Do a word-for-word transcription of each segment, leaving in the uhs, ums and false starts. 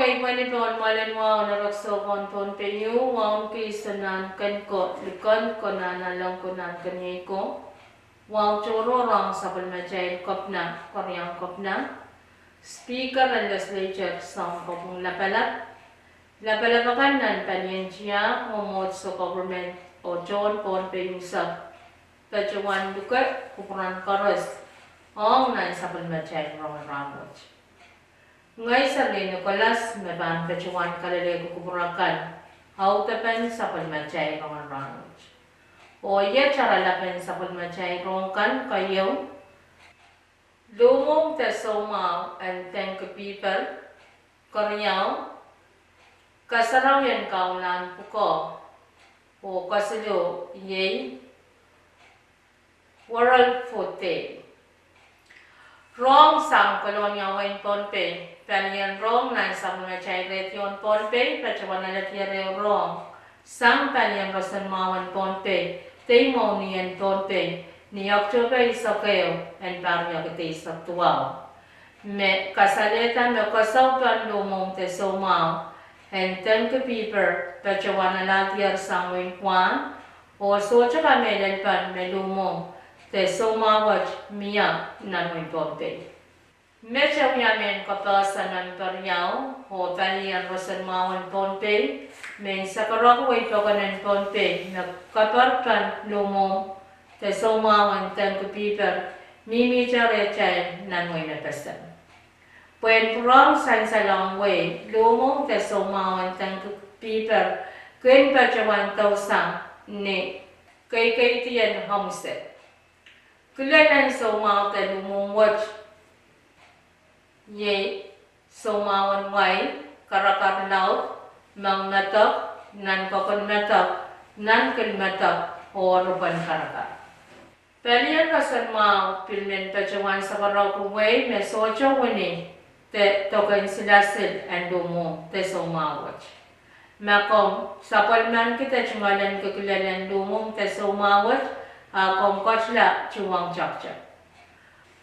Ei mwein pohn mwoalen wahu en Rek Sou Kohn Pohnpei, wahu en Keiso, Nahnken ko, Likend ko, Nahnalek ko, Nahnkeniei ko. Wahu tohrohr ong sapwellimatail Kepina, Keriau Kepina, Speaker en Legislature, Sounkopwung Lapalap, lapalap akan nan palien tiahk oh mwomwohdiso, government, oh tohn Pohnpei unsek, patohwan luke kupwuren koaros ong nan sapwellimatail rongen rahnwet. Ngehi Serlin Nicholas me pahn patohwan kalelehki kupwur akan audepen sapwellimatail rongen rahnwet. Oh iet oaralapen sapwellimatail rohng kan keieu: Luhmwohng de soumwahu en Thank Piper. Keriau, kasarawien kaunlahn pwukoa. Oh kesiluh iei World Food Day. Rohng sang Kolonia, wehin Pohnpei. Palien rohng nan sapwellimatail redio en Pohnpei patohwan aledier ehu rohng sang palien roson mwahu en Pohnpei, de imwou ni en Pohnpei, ni Oktohpe eisek ehu en pahr riekid eisek duwau, me kasalehda me koasoi pahn luhmwohng de soumwahu en Thank Piper patohwan aledier sang wehin Guam, oh sohte kamehlel pahn me luhmwohng de soumwahu wet mie nan wehin Pohnpei. Met wia mehn kapehse nan Keriau oh palien roson mwahu en Pohnpei, me nsekereki wehi pokon en Pohnpei me kapar pahn luhmwohng de soumwahu en Thank Piper mihmihte rehtail nan wehin FSM. Pwehn pwurehng sansalohng wehi, luhmwohng de soumwahu en Thank Piper kin patohwan dousang ni keikeidien amwise. Kilelen soumwahu de luhmwohng wet iei soumwahu en wai, karakar laud, moang medek, nan kokon medek, nan kil medek, oh ripwen karakar. Palien roson mwahu pil men patohwan sekereki wehi me sohte wini de doken silasil en luhmwohng de soumwahu wet. Ma komw sapwellimaniki de tungoal en kilelen luhmwohng de soumwahu wet, a komw ketila tuhwong toahkte.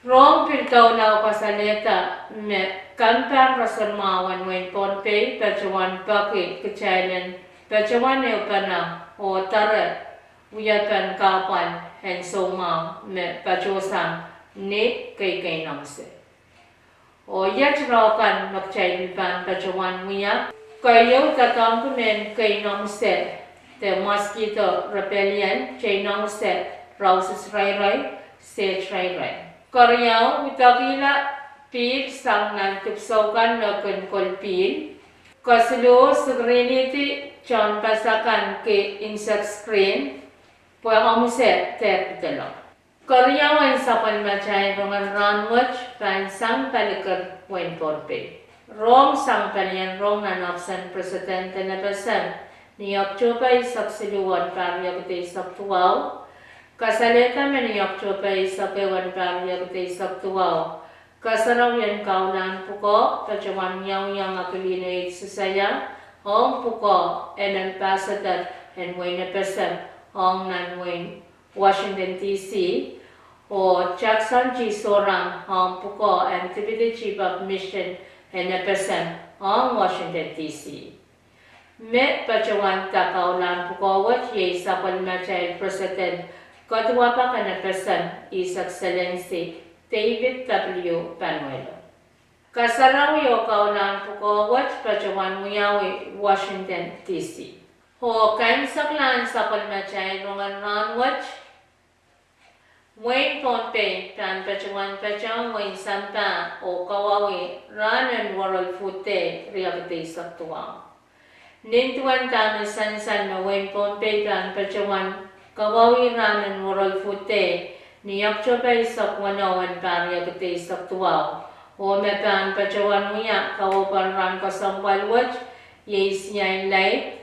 Rohng pil doula kasalehda me kempen roson mwahu en wehin Pohnpei patohwan peki kitail en patohwan ehupene oh doare wiepen kahpwal en soumwahu me patohsang ni keikein amwise. Oh iet rohng kan me kitail pahn patohwan wia: keieu, doadoahngki mehn kein amwise de mosquito repellent, tein amwise, rausis rairai, sehd rairai. Keriau, idekihla pihl sang nan dipwisou kan me kin kol pihl. Kesiluh, sikirinihdi tohnpas akan ki insect screen pwe amwise dehr pedolong. Keriau, en sapwellimatail rongen rahnwet pahn sang palikir wehin Pohnpei. Rohng sang palien rohng nan ohpis en President en FSM ni Oktohpe eisek siluh en pahr riekid eisek duwau. Kasalehda me ni Oktohpe eisek ehu en pahr riekid eisek duwau, kasarawien kaunlahn pwukoa patohwan wiawiong Akilino H. Susaya ong pwukoa en ambassador en wehin FSM ong nan wehin Washington D C, oh Jackson G. Sorang ong pwukoa en Deputy Chief of Mission en FSM ong Washington D C. Me patohwan da kaunlahn pwukoa wet iei sapwellimatail President, Kaduwapak en FSM, His Excellency David W. Panuelo. Kasarawi oh kaunlahn pwukoa wet patohwan wiawi Washington D C. Oh kaimwiseklahn sapwellimatail rongen rahnwet, wehin Pohnpei pahn patohwan patohwan wehin sampah oh kawawi rahn en World Food Day riekid eisek duwau. Nin duwen dahme sansal me wehin Pohnpei pahn patohwan kawawi rahn en World Food Day ni Oktohpe eisek weneu en pahr riekid eisek duwau, oh me pahn patohwan wia kawaupen rahn kesempwal wet, iei siain laid,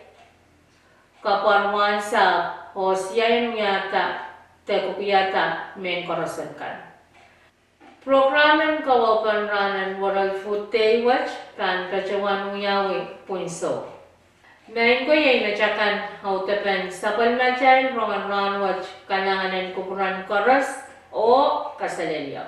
kapwarwahn sahpw, oh siain wiahda de kukiada mehn koaroson kan. Prokram en kawaupen rahn en World Food Day wet pahn patohwan wiawi pwunso. Maing ko, iei metakan audepen sapwellimatail rongen rahnwet. Kalahngan en kupwuren koaros oh kaselehlie.